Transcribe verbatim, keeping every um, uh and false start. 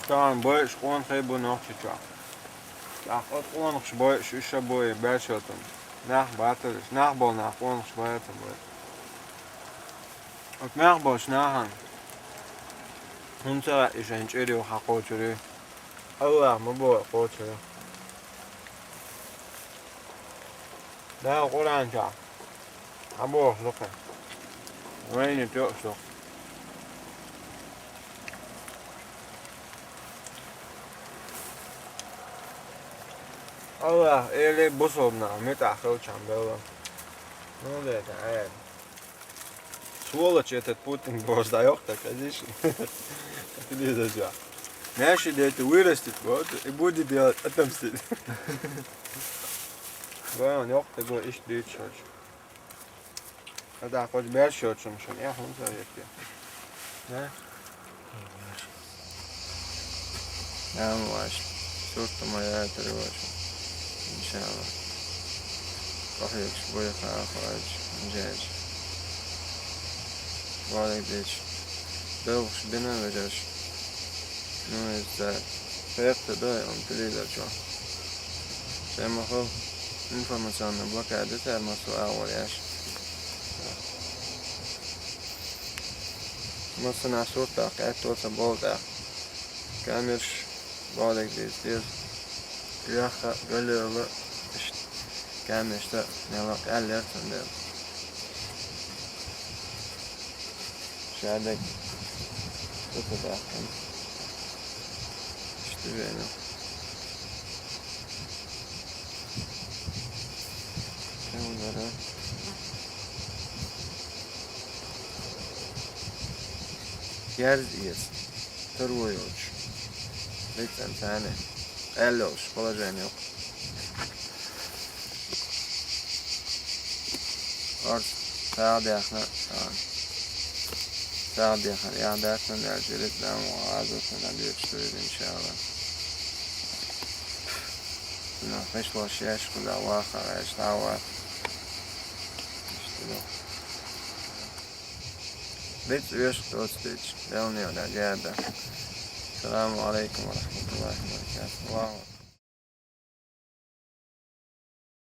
Царна бойуш къонахий бу Нохчийчохь. ТӀаккха оцу къонахаша бойуш уьш а бу и баьршотан. Нах батталаш, нах болу нах къонахаша бойтан бу. Оцу нах болчу нахана хӀунда ца хаьа и шайн чӀир ю хьан кхочур ю? Аллах ма боху кхочур ю. Дала Къуръан чохь хьан боху ду кхин? Вайна тоьуш ду. Аллах, эле бусалба нах муьтӀахь хилчахьана белла. Ну, де, та, ай. Сволочь этот Путин бохуш дӀайоккху так, хезиш? Телевизор чохь. Наши дети вырастет, вот, и будет делать отомстить. Вайн йоккха го иштта дуьйцуш йолчу. Ада кхочу баьрша йоцуш шуна, я хӀунда ца векте? Да? Ням ваш. Сурт ма яйтар ваш. Иншалла. Кохьёкуш буй хаа хоч, инжеш. Валик дич. Белхаш бина вежаш. Ну, иза цара. Пекта дай, он телевизор чохь. Шайн ма хов, информационный блокада ду цара массо агӀор еш. Массанхьа суртах къаьтту ца болу тӀаккха. Камераш бохург деза деза. Лехха, галлера, иштта камерашца мела къаьллера цундела. Шадерг. Цу ца даьккхина. Иштта вена. Кевнара. Яьрза эца. Таро йолчу. Вицан царна. Къаьлла йолуш положение. Орца сагӀа даьхна, а, сагӀа даьхна, яхь даьхна, аьлча, ритм а, азотна, дӀадоьдуш ду иза, иншалла. Цунах хиш лош еш, кхуза ваха, аьлча, дӀа а ваха. Иштта ду. Виц вешах доцу дечу, Делан йоӀ, Дела герга. Саламу алейкум ва рахматуллахи ва баракатуху. Аллаху акбар.